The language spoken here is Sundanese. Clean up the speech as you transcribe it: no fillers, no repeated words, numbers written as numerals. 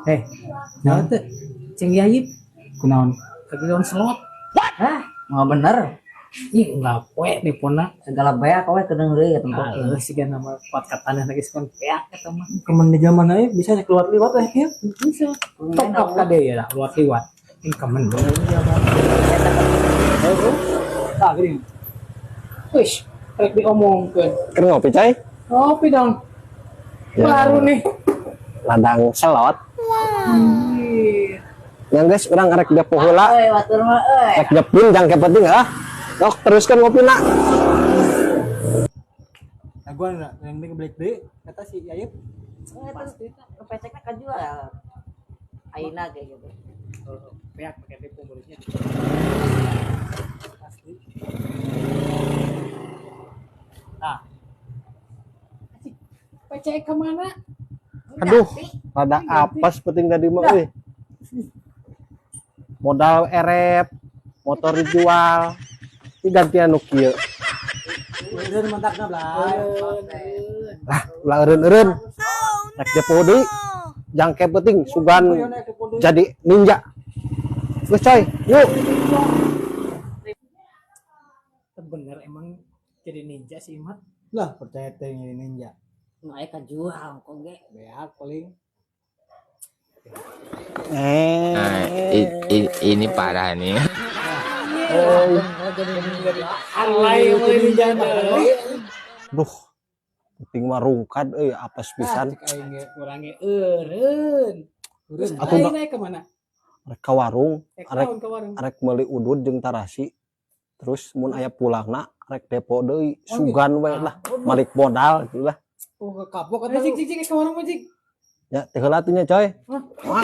Eh, Nah. teu? Ceng Yayip Kunaon? kagileun slot. Hah? Mau bener. Ih, enggak poe nipona. Segala beak we kedeung deui ya tempo. Ah, sih nama kuat katana lagi sekon beak eta mah. Kemen di zaman aja bisa keluar liwat eh kieu. Bisa. Top up kade ya lah, luat liwat. Ini kemen bener. Tah geuning. Wih, rek diomongkeun. Keur ngopi, coy? Ngopi dong. Ya. Baru nih. Ladang selot. Ih, Yang guys, urang arek depo heula. Euy, batur mah euy. Rek jepin jangke penting ah. Sok teruskan ngopi na. Nah, gua yang ini balik deui kata si Yayip. Pasti pecekna kajual. Ayeuna kayak gitu. Oh, beak pakai depo mulutnya. Asli. Nah, PC kemana? Aduh, rada apes penting tadi mah euy. Modal erep, motor dijual. Ini gantian nu kieu. Eureun mantakna blay. Lah, ulah eureun-eureun. Rek depo deui. Jangke penting sugan jadi ninja. Geus coy, yuk. Bener emang jadi ninja sih Imat. Lah, percaya teh ini ninja. Nu aya kajual kok ge. Beak paling. Eh. Nah, ini parah nih. Alay mulai ninja deui. Duh. Penting mah rungkad euy, apes pisan. Cek aing ge kurangi eureun. Terus Atuh aing naik kemana? Rek ka warung, Rek arek naon ka warung? Arek meuli udud jeung tarasi. Terus mun aya pulangna rek depo deui, sugan we lah, balik modal gitu lah. Oh, kapok Cik cik cik ke warung mah cik. Ya, teh heula tuh nya coy. Hah? Wah.